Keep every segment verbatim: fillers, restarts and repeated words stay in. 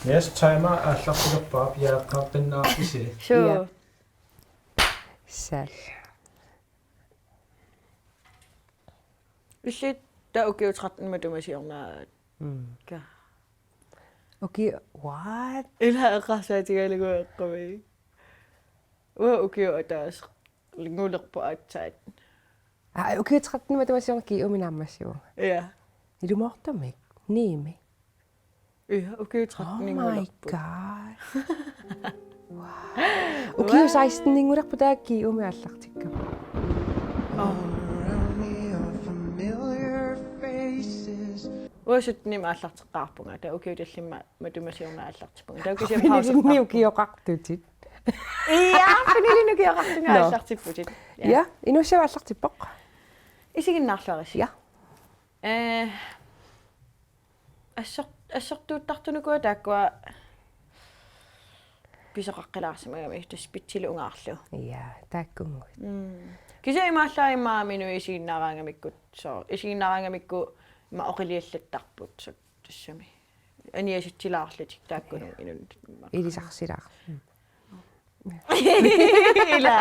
Yes, timer aallartilerpara, piareqqaaqqinnarpisi. Suu. Ja. Sal. Illit taava ukiut tretten matuma siorna. Mm. Ka. Ukiut, what? Ila eqqarsaatigalugu eqqumi. Uanga ukiut ataaseq lingulerpoq aatsaat. Aa, ukiut tretten matuma siorna G U-mi naammassivunga. Ja. Ilumoortumik? Niimi? Ja, ukiut tretten. Oh my God. Wow. Ukiut seksten-inngulerput taava G U-mi aallartikkama. Oh. Uanga syttenimi aallarteqqaarpunga, taava ukiut tallimat matuma siorna aallartippunga. Taava kisianni Pernillinni pausertarpunga. Ukioqartutit. Ja, Pernillinni ukioqartunga. Nå. Aallartipputit. Ja. Ja, inuussava aallartippoq? Isiginnaarluarisi. Ja. Eh, assor-, assortuuttartunuku taakkua pisoqaqqilaarsimagami tassa pitsilu ungaarlu. Ja, taakkunnguit. Mm. Kisianni imaallaat immaqa inuit isiginnaaraangamikkut, soorlu isiginnaaraangamikku immaqa oqiliallattarput, soorlu tassami. Aniasitsilaarlutik taakkununnga. Ja. Inunnut immaqa. Ilisarsilaarlutik. Mm. Ila.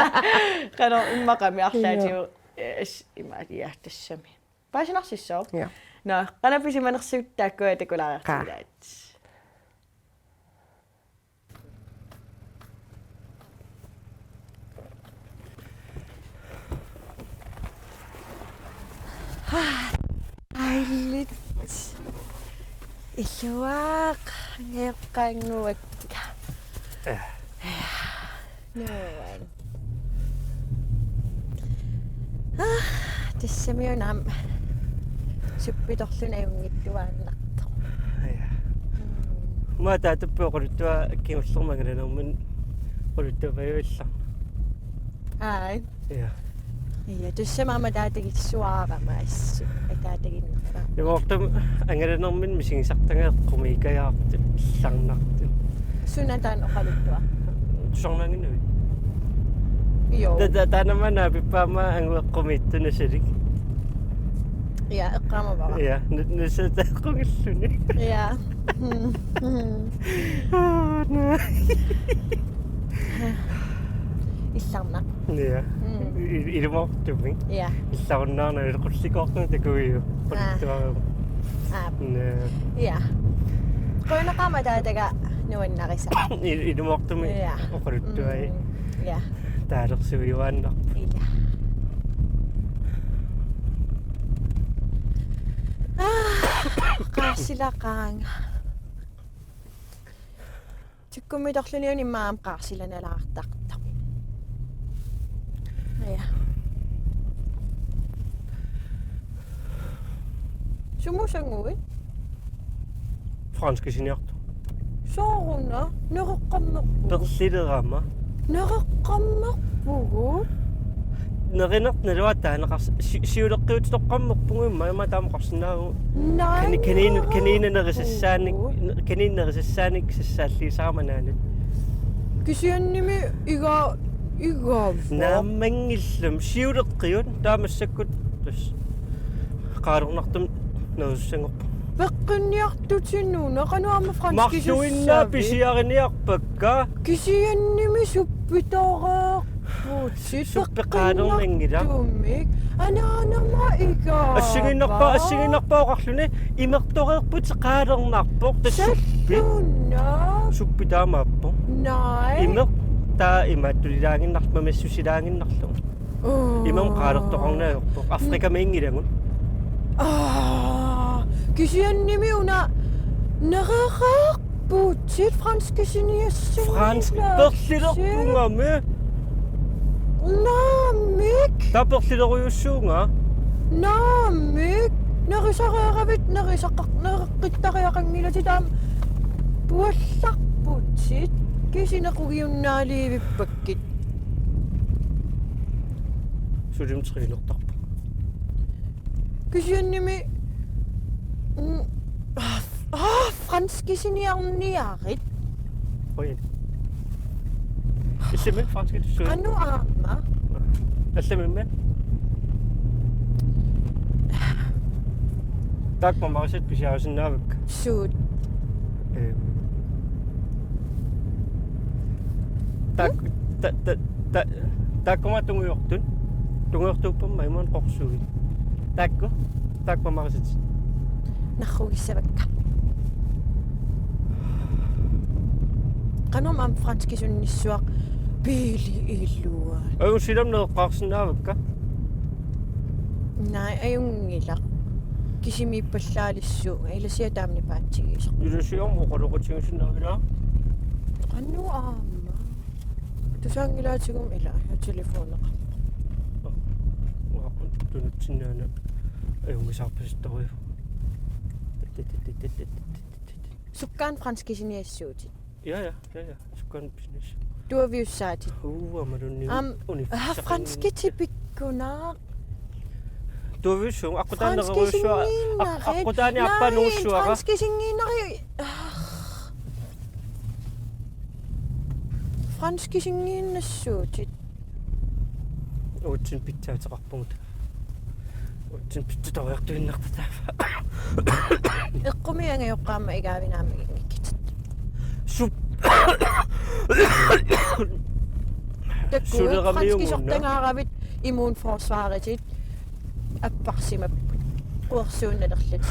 Qanoq immaqami arlaatigut. Ja. Eh, s-, ima, ja, tassami. Paasinarsissaaq? Ja. Nå, qanoq pisimanersugut taakkua takulaariartigilaat. Qaa. Aillit. Illuaaq, angajoqqaannguakka. Ja. Nuan. Ah, tassami una aamma suppitorluni ajunngittuaannartoq. Ja. Mm. Uanga ataatappa oqaluttuaq kingullermi angalanermini oqaluttuapajuillarneq. Aap. Ja. Ja, tassami aamma ataatagissuarama assut. Ataataginnarpara. Ilumoortumik angalanermini misigisartagara eqqumiikkajaartut illarnartut. Suna taanna oqaluttuaq? Tusarnaannginnavit? Jo. Ta-, ta-, taanna maanna naapippaama angut eqqumiitsunik suli. Ja, eqqaamavara. Ja, nu-, nusataaqqugilluni. Ja. Oh, no. Illarnaq. Ja. Mm. I-, ilumoortumik. Ja. Illarunnaarnagit qullikoortunut takujuit. Aa. Oqaluttuarama. Aap. Ja. Ja. Qujanaqaaq aamma ataataga nuannarisaa. Il-, ilumoortumik. Ja. Oqaluttuai. Mm. Ja. Taalersuijuaannarpoq. Ila. Ah, qaarsilaqaanga. Tikkummitorluni una immaqa aamma qaarsilanalaartartoq. Ja. Sumusanguit? Franskisiniartoq. Sooruna, nereqqammerpugut. Perlilerama. Nereqqammerpugut. Nerinertut naluara taaneqars-, si-, siuleqqiutitoqqammerpugut immaqa, immaqa taama oqarsinnaavugut. Naamik. Kani-, kanina, kanina nerisassaanik, nereqqammerpugut. Kanina nerisassaanik sassaalliisarama naanat. Kisiannimi iga-, igava. Naammanngillat siuleqqiut taava massakkut tassa qaarlernartumik nerisussanngorput. Peqqinniartutit una, qanoq aamma franskisussavit? Marluinnaq pisiariniarpakka. Kisiannimi suppitoreerputit. Suppi qaarlernanngilaq. Peqqinniartumik. Anaanama igava. Assigiinnarpaa, assigiinnarpaa oqarluni imertoreerputit qaarlernarpoq, tassa suppi. Salluna. Suppi taamaappoq. Naa. Imeq taava imaattulilaannginnarlugu, mamassusilaannginnarlugu. Oo. Imermik qaarlertoqarneq ajorpoq. Afrikamiinngilagut. Aa, kisiannimi una nereqqammerputit franskisiniassanngilakka. Fransk perlilerpungami. Naamik. Taava perlilerujussuuvunga. Naamik. Nerisareeravit nerisaqar-, nereqqittariaqanngilatit taama puallarputit. Kisianni qugiunnaaliivippakkit. Sulimmik triilertarpoq. Kisiannimi, mm, ah, ah, franskisiniarniarit. Oj. Illimmi franskit suut? Qanoq aamma? Allamimmi? Taakku mamarasat pisiarisinnaavakka. Suut? Ehm, Tak, tak, tak, tak, takkuma tungujortut. Tungujortuuppamma imaluunniit qorsuit. Taakku, taakku marisat. Narrugissavakka. Qanormi aamma franskisunnissuaq biili ilua. Ayu silam neqqaarsinnaavakka. Nej, ajunngilaq. Kisimiippallaalissuunga, ilasiaq taamani paatsigisoq. Ilasiaq oqaloqatigisinnaavila. Qanoq aamma. Tusaanngilaatigummi ila, ja telefoneqarpoq. Uaqqut tunutsinnaana. Ajunngisaarpasittoruju. Sukkaannaq franskisiniassuutit. Ja, ja, ja, ja. Sukkaannaq business. Tuaviussaatit. Uua, malunni. Am, unif-, ah, franskit pikkunaaq. Tuaviussuunga, aqqutaani nererujussuara, aq-, aqqutaani appanuussuara. Franskisinngiinnari. Ah. Franskisinngiinnassuutit. Uatsin pitsaateqarpugut. Uatsin pitsaateqartuinnartut taava. Eqqumiit angajoqqaat aamma igaavinik aamma ingikkit. Sup. Takuuk, suleramiungunna. Franskisortangaaravit immunforsvaritit apparsimapput. Quersuunnalerlutik.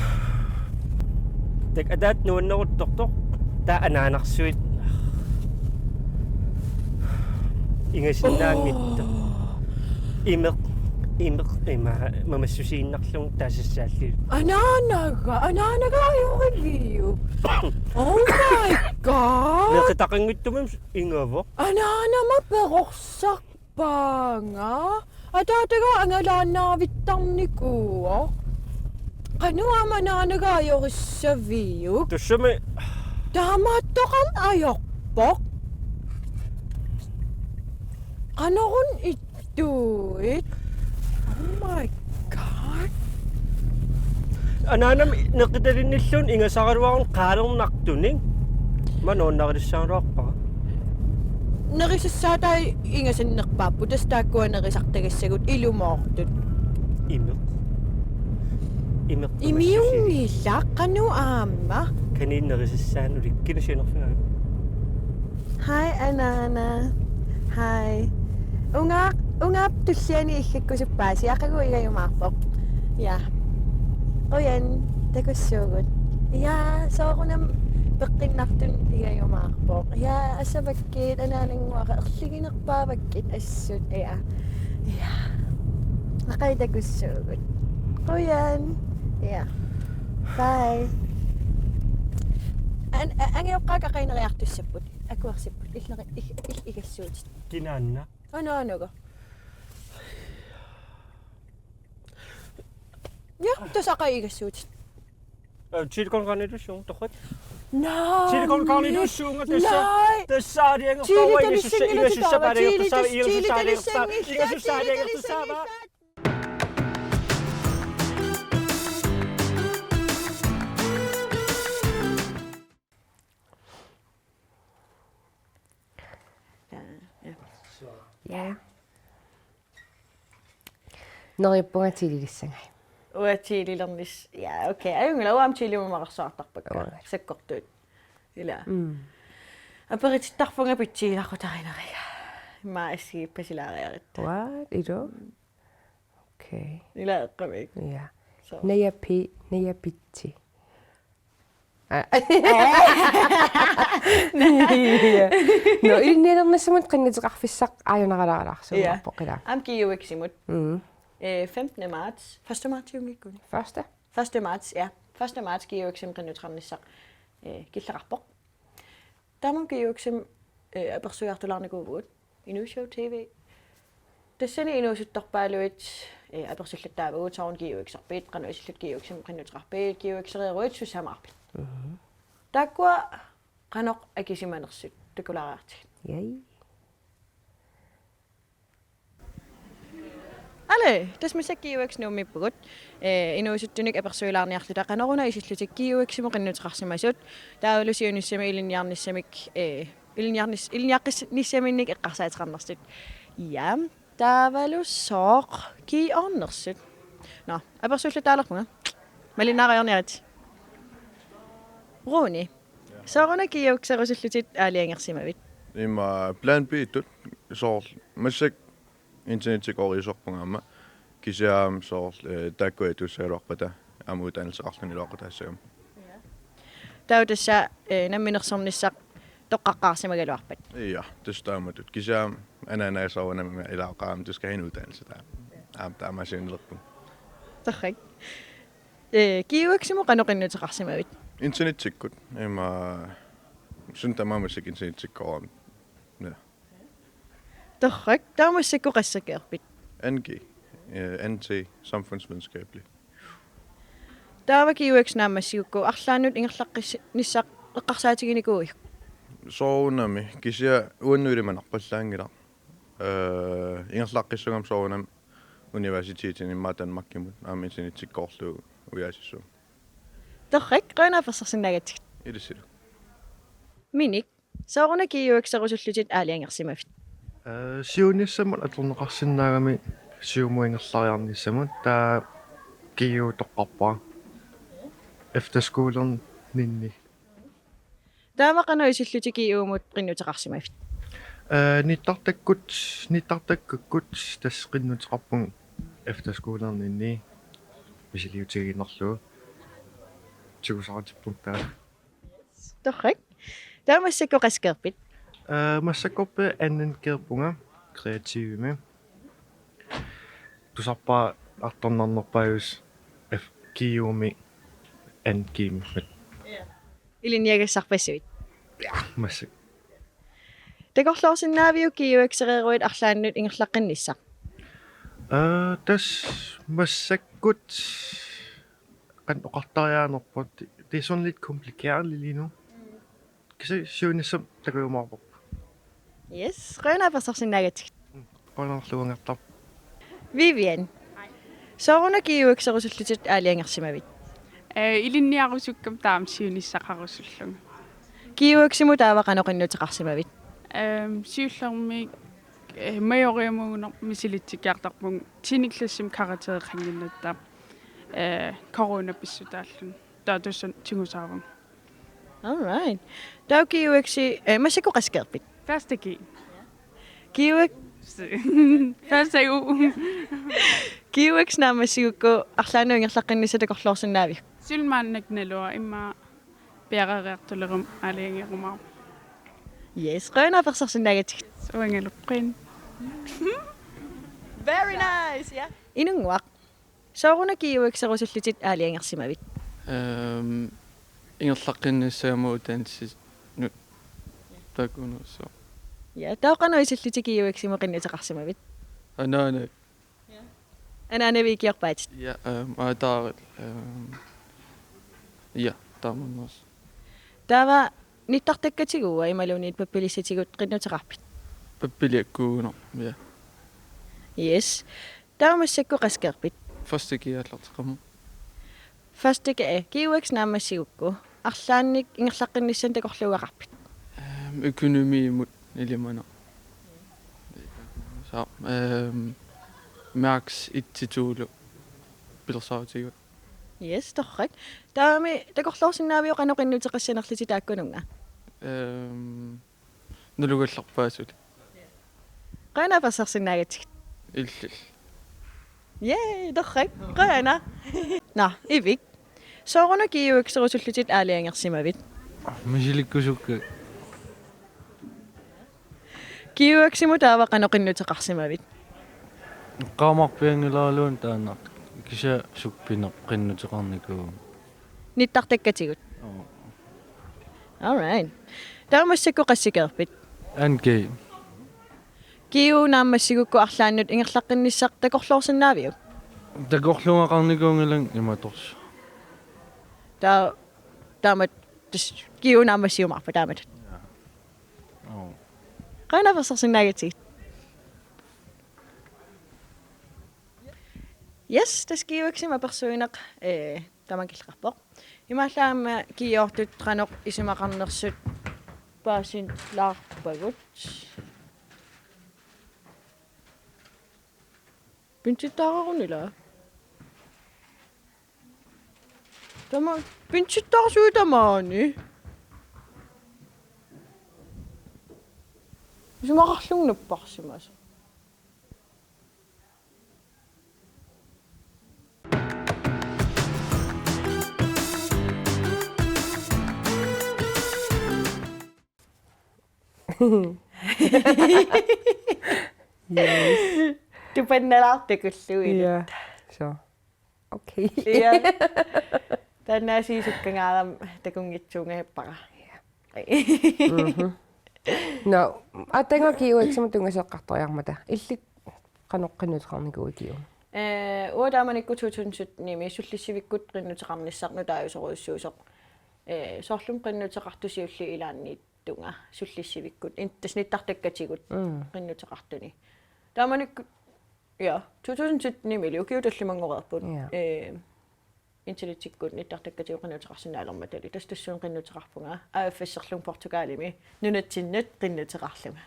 Tak ataat nuanneruttortoq. Taava anaanarsuit. Ingasinnaanngitsoq. Oh. Imeq, imeq, ima, mamassusiinnarlugu taasassaallugit. Anaanaga, anaanaga ajoriviuk. Oh my God. Neqitaqanngitsumik ingavoq. Anaanama perorsaq. Paanga. Ataataga angalaannaavittarnikuuvoq. Qanoq aamma anaanaga ajorissaviuk? Tassami. Taamaattoqarneq ajorpoq. Qanoruna ittuit? Oh my God. Anaanama neqitalinnilluunniit ingasaraluaruni qaalernartunik. Ima nuannarilissaagaluarpara. Nerisassaatai ingasannerpaapput, tassa taakkua nerisartagassagut ilumoortut. Imeq. Imeq. Imiunngilaq, qanoq aamma. Kanil nerisassaanut ulikkini sianerfigaanni. Hej, anaana. Hej. Unga-, ungaap tulliani iggakkusuppaasi, aqagu igajumaarpoq. Ja. Qujan, takussuugut. Ja, soorunami peqqinnartunik igajumaarpoq. Ja, asavakkit, anaanannguara, erliginerpaavakkit assut, ja. Ja. Aqagu takussuugut. Qujan. Ja. Bye. An-, a-, angajoqqaat qaqineriartussapput. Akuersipput. Illeri-, ig-, ig-, igassuutit. Kinaanna? Anaanaga. Ja, tassa aqagu igassuutit. Øh, Chili con carne-lussuunga, torrak. Nej. Chili con carne-lussuunga, tassa. Nej. Tassa, det er en Chili, form, det er ikke så, ikke så, bare det er ikke så, ikke så, bare det er ikke så. Ja, ja. Neriuppunga Chililissagai. Uanga Chililernis-, ja, okay. Ajunngilaq, uanga aamma Chilimut marersuartarpakka. Uanga. Sakkortuut. Ila. Mm. Aperitittarpunga pitsiilaqutarinerikka. Immaqa assigiippasilaariarutta. What? Ilo? Okay. Ila eqqamik. Ja. So. Naja pi-, naja pitsi. Aa. Ja. No, ilinnialernissamut qinnuteqarfissaq aajunaralaarsuuvoq, ja, ila. Aamma G U X-imut. Mm. Øh, femtende marts. Første marts, jo, ikke? Første? Første marts, ja. Første marts G U X-imut qinnuteqarnissaq, øh, killeqarpoq. Taamaammat G U X-imi, øh, apersuiartulaarnikuuvugut. Inuusshow T V. Tassani inuusuttorpaaluit, øh, apersullattaavagut sooruna G U X-erpit, qanoq isillutit G U X-imut qinnuteqarpit, G U X-ereeruit susaamaarpit. Mhm. Taakkua qanoq akisimanersut takulaariartigit. Yay. Aluu, tassa massakkut G U X Nuummiippugut. Øh, inuusuttunik apersuilaarniarluta qanoruna isillutik G U X-imut qinnuteqarsimasut. Taavalu siunissami ilinniarnissamik, øh, ilinniarnis-, ilinniaqqis-, nissaminnik eqqarsaateqarnersut. Ja, taavalu sooq kiiornersut. Nå, apersuullattaalerpunga. Malinnaariarniarit. Rune. Sooruna G U X-erusullutit aalajangersimavit? Ima plan B-tut soorlu massakkut internettikkooriusorpunga aamma kisianni soorlu, eh, taakku atuussagaluarpata aamma uddannelseqarluniluaqutaassagama. Taava tassa, eh, namminersornissaq toqqaqqaarsimagaluarpat? Ja, tassa taamatut. Kisianni anaanaga soorunami ilaqaam, du skal have en uddannelse der. Aamma taamaasiunnerput. Torrak. Eh, G U X-imut qanoq qinnuteqarsimavit? Internettikkut. Ima suna tamaat massakkut internettikkoorama. Ja. Torrak, taava massakkut qassikkeerpit? N G. Eh, N T, samfundsvidenskabelig. Taava G U X naammassigukku arlaannut ingerlaqqis-, nissaq eqqarsaatiginikuuiuk? Soorunami, kisianni uannut ilimanarpallaanngilaq. Eh, ingerlaqqissagama soorunami universitetini immaqa Danmarkimut aamma internettikkoorlugu ujaasissavara. Torrak, qujanaq apersorsinnaagatsigit. Ilissilu. Minik, sooruna G U X-erusullutit aalajangersimavit? Eh, siunissamut atorneqarsinnaagami siumut ingerlariarnissamut, taava G U toqqarpara efterskolerninni. Taava qanoq isillutit G U-mut qinnuteqarsimavit? Eh, nittartakkut, nittartakkakkut tassa qinnuteqarpunga efterskolerninni misiliutigiinnarlugu. Tigusaqartippunga taava. Torrak. Taava massakkut qassikkeerpit? Eh, massakkorpiaq anden G-rpunga kreativimi. Tusarpara artornarnerpaajussi F-, G U-mi anden G-mimmat. Ilinniagassarpassuit? Ja, massakkut. Takorloorsinnaaviuk G U X-ereeruit arlaannut ingerlaqqinnissaq? Eh, tassa massakkut qanoq oqartariaqarnerpoq. Det, det er sådan lidt kompliceret lige nu. Kisianni siunissami takujumaarparput. Yes, qujanaq apersorsinnaagatsigit. Qujanarlu uangertarput. Vivian. Sooruna G U X-erusullutit aalajangersimavit? Eh, ilinniarusukkama taama siunissaqarusullunga. G U X-imut taava qanoq qinnuteqarsimavit? Ehm, siullermik, eh, majoriamuugunarpoq misilitsikkiartarpunga tiende klassimi karaktereqannginnatta, eh, corona pissutaalluni. Taava tassa tigusaavunga. All right. Taava G U X-i, eh, massakkut qassikkeerpit? Første G. G U X. Første U. G U X naammassigukku arlaannut ingerlaqqinnissaq takorloorsinnaaviuk? Suli maannakkut naluara, immaqa piareeriartuleruma aalajangerumaarpunga. Yes, qujanaq apersorsinnaagatsigit. Uangalu qujan. Very nice, ja. Inunnguaq. Sooruna G U X-erusullutit aalajangersimavit? Ehm, ingerlaqqinnissagama uddannelsinut takunersua. Ja, taava qanoq isillutit G U X-imut qinnuteqarsimavit? Anaana. Ja. Anaanavit ikiorpaatit? Ja, ehm, aataaril, ehm, ja, taamaannersoq. Taava nittartakkatigut imaluunniit pappilissatigut qinnuteqarpit? Pappiliakkuugunarpoq, ja. Yes. Taava massakkut qassikkeerpit? Første G aallarteqqaarama. Første G, eh, G U X naammassigukku arlaannik ingerlaqqinnissannut takorluugaqarpit? Ehm, økonomiimut ilimanaq. Så, ehm, max et til to-lu pilersaarutigaara. Yes, torrak. Taavami takorloorsinnaaviuk qanoq qinnuteqassanerlutit taakkununnga? Ehm, Nulugallarpaa suli. Qujanaq apersorsinnaagatsigit. Illillu. Yay, torrak. Qujanaq. Nå, Ivik. Sooruna G U X-erusullutit aalajangersimavit? Misilikkusukkakka. G U X-imut taava qanoq qinnuteqarsimavit? Eqqaamarpianngilaaraluunniit taanna. Kisianni sukkuneq qinnuteqarnikuuvunga. Nittartakkatigut? Oo. All right. Taava massakkut qassikkeerpit? Anden G. G U naammassigukku arlaannut ingerlaqqinnissaq takorloorsinnaaviuk? Takorluugaqarnikuunngilanga imaattoq. Taava, taamatut tassa G U naammassiumaarpat taamatut? Ja. Oo. Qujanaq apersorsinnaagatsigit. Yes, tassa G U X-imi apersuineq, eh, tamanna killeqarpoq. Imaallaat aamma G U-rtut qanoq isumaqarnersut paasilaarpagut. Pintsittaararuni ilaa? Tama-, pintsittaarsuit tamaani. Isumaqarlunga napparsimasoq. Yes. Tupannalaartakullu ilaa. Ja. So. Okay. Ja. Taanna aasiit sukkangaarami takunngitsuugaluarpara. Ja. Mhm. No, aatsaannguaq G U X-imut tunngasoqartoriarmata. Illit qanoq qinnuteqarnikuuit G U? Eh, uanga taamanikkut to tusind syttenimi sullissivikkut qinnuteqarnissaq nutaajusorujussuusoq. Eh, soorlumi qinnuteqartoq siulliit ilaanniittunga sullissivikkut. In-, tassa nittartakkatigut Mm. qinnuteqartuni. Taamanikkut, ja, to tusind syttenimi ukiut tallimanngorput. Ja. Eh, internettikkut nittartakkatigut qinnuteqarsinnaalermatali. Tassa tassuuna qinnuteqarpunga. A F S-erlunga Portugalimi nunatsinnut qinnuteqarlunga.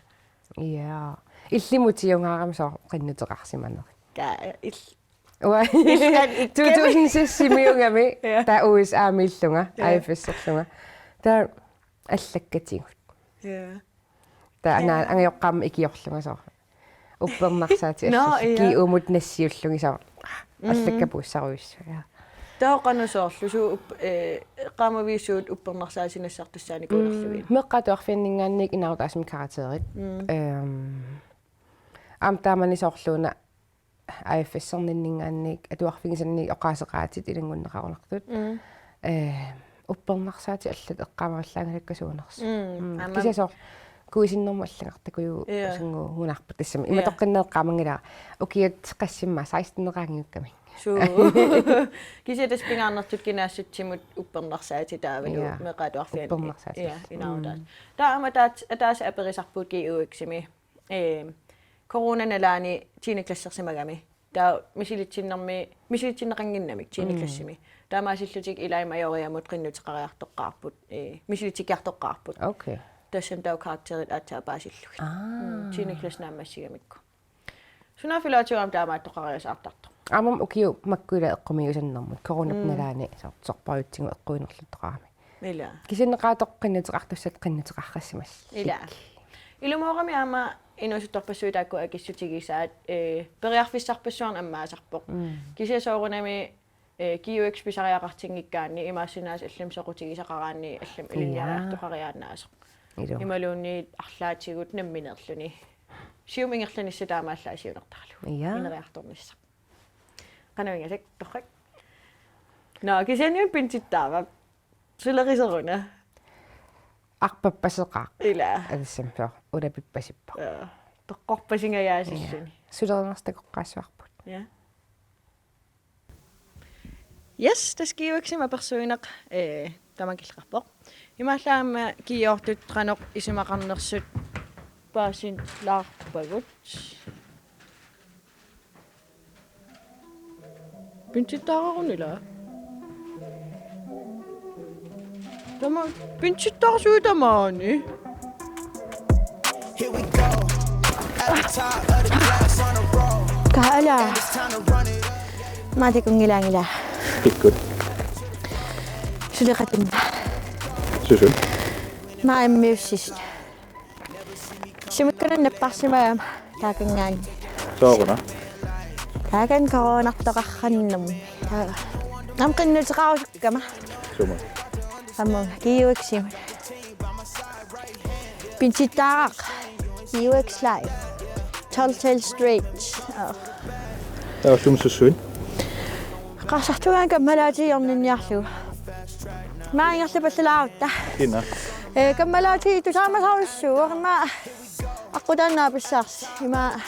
Ja. Illimut tigugaangama soorlu qinnuteqarsimanerit. Ka-, il-, Uanga illit ikkami. To tusind seks-imiugami Ja. taava U S A-miillunga, Ja. A F S-erlunga. Taava allakkatigut. Ja. Taava ana-, Ja. angajoqqaama ikiorlunga soorlu. Uppernarsaatit Nå, assersuut ja. G U-mut nassiullugit soorlu. Mm. Allakkat puussarujussuit. Ja. Taava qanoq soorlu suut up-, eh, eqqaamaviit suut uppernarsaatit nassartussaanikuunerlugit? Mm, meeqqat atuarfianninngaanniit inaarutaasumik karakterit. Mm. Ehm, aamma taamani soorluuna A F S-erninninngaanniit atuarfigisannik oqaaseqaatit ilanngunneqarunartut. Mm. Eh, uppernarsaatit allat eqqaamavallaanngilakkasuunersut. Mm, Mm, aamma. Kisianni soorlu kuisinnermut allagartakujuusunnguugunarpoq Ja. tassami. Ja. Imatoqqinnaaq eqqaamanngilara. Ukiut qassimma seksten-eqaanngiukkamik. Suu. Kisianni tassa pingaarnertut kinaassutsimut uppernarsaatit taavalu Ja. meeqqat atuarfianni. Uppernarsaatit. Ja, inaarutaat. Mm. Taava aamma taat-, ataaseq aperisarput G U X-imi. Eh, coronap nalaani tiende klassersimagami. Taava misilitsinnermi, misilitsinneqannginnamik tiende Mm. klassimi. Taamaasillutik ilai Majoriamut qinnuteqariartoqqaarput, eh, misilitsikkiartoqqaarput. Okay. Tassani taava karakterit aatsaat paasillugit. Aa. Mm, tiende klasse naammassigamikku. Sunaaffa ilaatigut aamma taamaattoqariasaartartoq. Aamma ukiut makku ilaa eqqumiiusannermut, coronap Mm. nalaani sor-, sorpassuartigut eqquinerluttoqarami. Ilaa. Kisianni oqaatigineqartussat qinnuteqarsimallutik. Ilaa. Ilumoorami aamma inuusuttorpassuit taakku akissutigisaat, eh, periarfissarpassuarnik ammaasarpoq. Mm. Kisianni soorunami, eh, G U X pisariaqartinngikkaanni imaassinnaavoq allamik soqutigisaqaraanni allamik Ilaa. ilinniariartoqariaannaasoq. Ilaa. Imaluunniit arlaatigut nammineerluni. Siumut ingerlanissaq taamaallaat siunertaralugu. Ilaa. Ineriartornissaq. Qanoq ingasak, torrak. Nå, kisianni pinsittaava. Sulerisoruna. Arpappaseqaaq. Ilaa. Alissampior, ulapippasippoq. Ja. Toqqorpasingajaasilluni. Ja. Sulerinersoq takoqqaassavarput. Ja. Yes, tassa G U X-imi apersuineq, eh, tamakku killeqarpoq. Imaallaat aamma kiiortut qanoq isumaqarnersut paasinlaarpagut. Pinsittaararuna ilaa. Tama-, pinsittaarsuit tamaani. Here we go. At the top of the class on a roll. Kaala. It's time to run it up. Maanna takunngilaanngilaq. Kikkut. Suleqatinna. Susun. Maanna immiussisut. Sumiikkannik napparsimagama taakanngaanniit. Sooruna? Taakani coronartoqarnermut. Taava. Aamma qinnuteqarusukkama. Sumut? Aamma G U X-imut. Pinsittaaraq. G U X Live. Telltale Stretch. Oh. Taava ullumi sussuit? Eqqarsartunga kammalaatigiorninniarlugu. Maanna ingerlapallalaarutta. Kina? Eh, kammalaatigiit tusaamasarujussuuvoq, immaqa aqqutaannaavissaarsi. Immaqa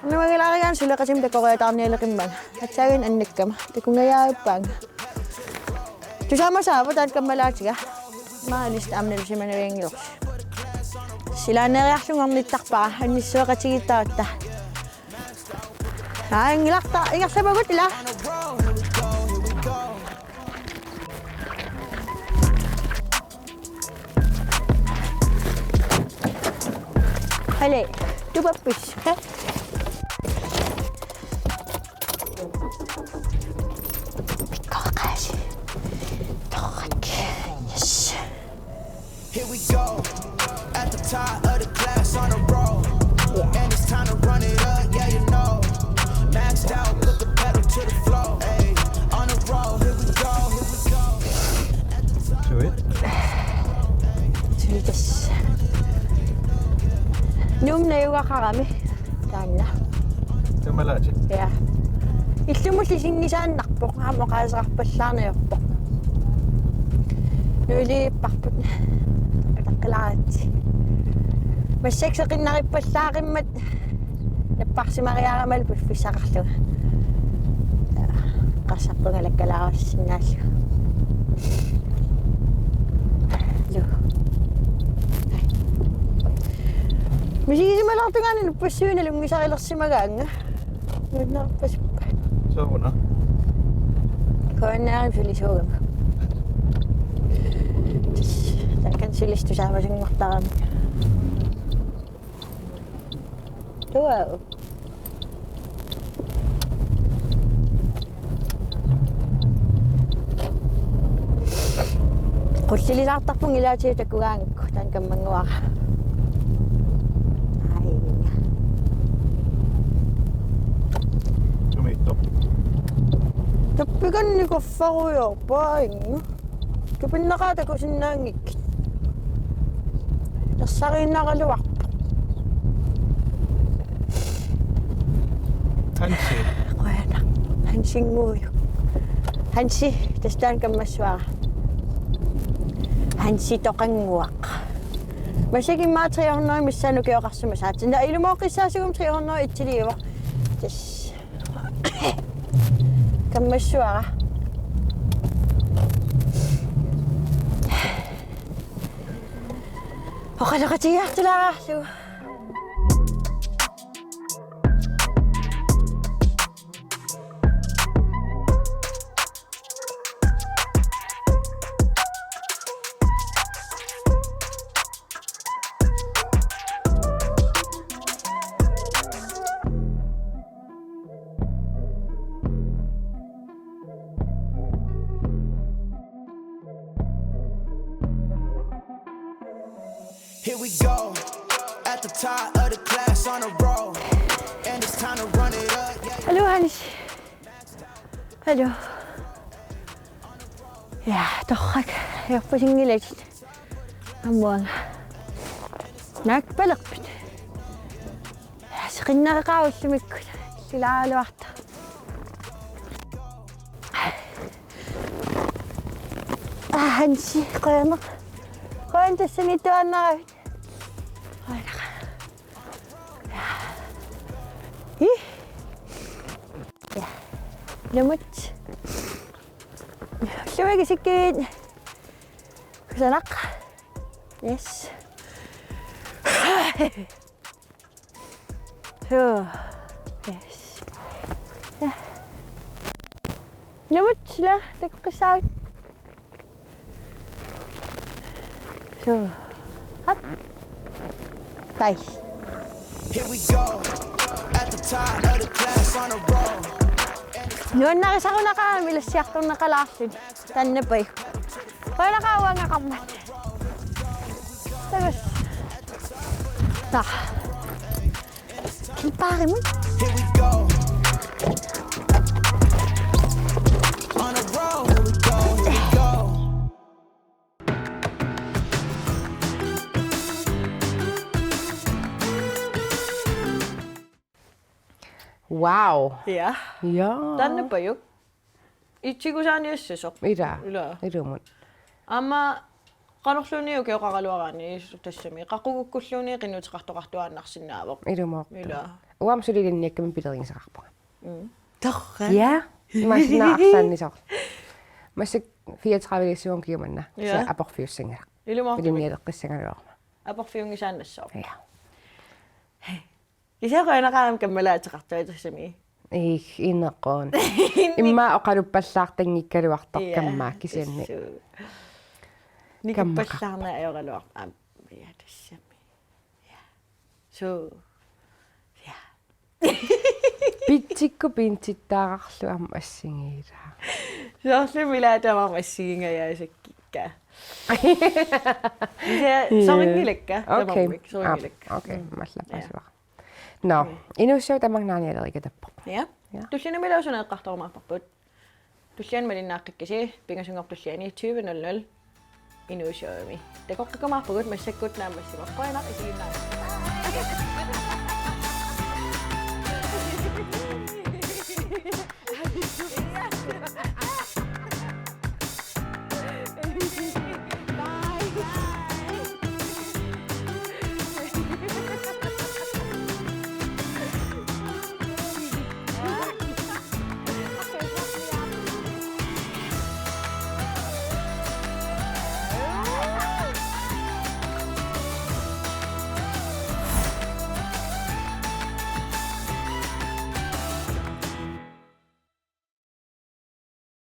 nuannilaarigaanni suleqatima takoriataarnialeqimmanga. Aatsaannguaq annakkama. Takunngajaappaanga. Tusaamasaavoq taanna kammalaatiga. Immaqa lista aamma nalusimanavianngilarsi. Silaanneeriarlunga ornittarpara, annissueqatigiittaratta. Aa, ingerlappa-, ingerlapagut ilaa. Hale, tupappis. Pikkoqaasi. Torrak. Yes. Here we go. At the top of the class on a roll. Najugaqarami taanna. Kammalaati. Ja. Illumut isinngisaannarpoq, aamma oqaaseqarpallaarneq ajorpoq. Nuiliipparput. Ataqqilaaratsi. Massakkut seqinnarippallaaqimmat napparsimariarama piffissaqarlunga. Qassarpunga lakkalaarsinnaallugu. Lu. Misigisimalaartungaani nuppassuit nalunngisarilersimagaannga. Nuannerpasippa. Sooruna? Kuannaari sulisuugama. Takkan sulistusaamasannguartarami. Tuau. Qullililaartarpunga ilaatigut takugaangakku taanna kammannguara. Ai. Tumiittoq. Tappikanni kuffarujoorpaa innu. Tupinnaqaat takusinnaanngikkit. Tassariinnaraluarpoq. Hansi. Qujanaq. Hansinnguujuk. Hansi, tassa taanna kammassavara. Hansitoqannguaq. Massakkut immaqa tre hundrede missaanni ukioqarsimasaatit. Taanna ilumooqqissaasugummi tre hundrede itsiliivoq. Tassa. Kammassavara. Oqaloqatigiartulaarlugu. Here we go. At the top of the class on a roll. And it's time to run it up. Yeah. Hallo, Hans. Hallo. Ja, torrak. Ajorpasinngilatit. Aamma uanga. Naappalerpit. Seqinnareqaara ullumikkut. Illuulaaraluartoq. Ah, Hansi, qujanaq. Qujan tassaniittuaannaravit. Qujanaq. Hi? Ja. Ilumut. Ilumut isikkiit. Kusanaq. Yes. Suu. Yes. Ja. Ilumut, ila, takoqqissaaruk. Suu. Hap. Bye. Here we go. At the top of the class on a roll. Nuannarisarunaqaaq ilassiartornaqalaarluni. Taanna pai. Qujanaqaaq uangaqarmat. Takuss. Tah. Kilpaarimut. Here we go. On a roll. Here we go. Here we go. Wow. Ja. Ja. Taanna pajuk. Itigusaaniassasoq. Ila. Ila. Ilumut. Aamma qanorluunniit ukioqaraluaraanni tassami. Qaqugukkulluunniit qinnuteqartoqartuaannarsinnaavoq. Ilumoortoq. Ila. Uanga suli ilinniakkami pilerigisaqarpunga. Mm. Torrak. Ja. Imaassinnaavoq arlaanni soorlu. Massakkut fireogtredive-liissuunga kiumanna. Ja. Kisianni aporfiussanngilaq. Ilumoortumik. Ilinnialeqqissagaluaruma. Aporfiunngisaannassaaq. Ja. Kisianni qujanaqaaq kammalaateqartoq tassami. Ii, ineqquun. Immaqa oqaluppallaartanngikkaluartoq. Ja, kammaat kisianni. Tassa. Nikuppallaarneq ajoraluarpoq. Aam, ja, tassami. Ja. Suu. Ja. Pitsikkut pintsittaararlu aamma assigiilaat. Soorlumi ila tamarmi assigingajaasakka. Kisianni sorinngilakka. Okay. Tamarmik sorinngilakka. Aap, okay, mm. Mallapasua. Ja. Nå, mm. Inuussua tamannaanialerikatappoq. Ja. Ja. Tulliani ila suna eqqartorumaarparput. Tulliani malinnaaqqikkusi, pingasunngorput tulliani tyve nul nul. Inuussuarmi. Takoqqikkumaarpugut massakkut naammassivoq. Qujanaq isiginnaarassi.